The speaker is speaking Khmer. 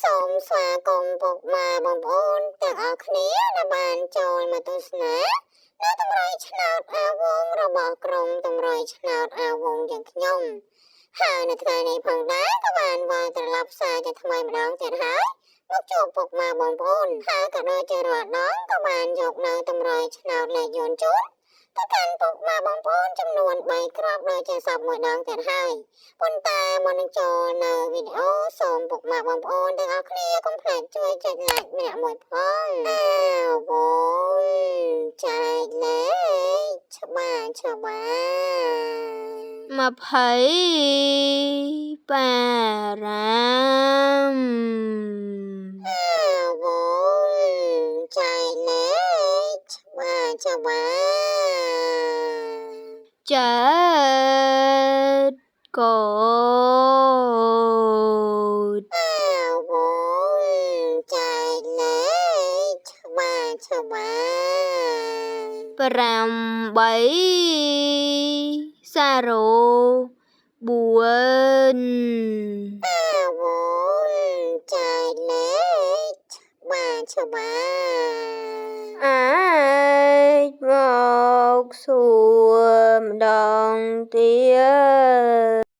សូមស្វាគមន៍ពុកម៉ែបងប្អូនទាំងអស់គ្នាដែលបានចូលមកទស្សនានៅតម្រុយឆ្នោតអាវងរបស់ក្រុមតម្រុយឆ្នោតអាវងយ៉ាងខ្ញុំហើយនៅថ្ងៃនេះផងដែរក៏បានវិលត្រឡប់ផ្សាយជាថ្មីម្ដងទៀតហើយមកជួបពុកម៉ែបងប្អូនហើយក៏ដូចជារាល់ដងក៏បានយកនៅតម្រុយឆ្នោតលេខយន្តជូនទៅកាន់ពុកម៉ែបងប្អូនចំនួន3គ្រាប់ដូចជាសពមួយដងទៀតហើយប៉ុន្តែមុននឹងចូលនៅវីដេអូសូមពុកម៉ែបងប្អូនទាំងអស់គ្នាកុំភ្លេចជួយចុច like ម្នាក់មួយផងអាវងចែកលេខច្បាស់ច្បាស់ 25 អាវងចែកលេខច្បាស់ច្បាស់ 7កូត អាវងចែកលេខច្បាស់ច្បាស់ 8សារ៉ូ4 អាវងចែកលេខច្បាស់ច្បាស់ អាចមកសួរម្ដងទៀត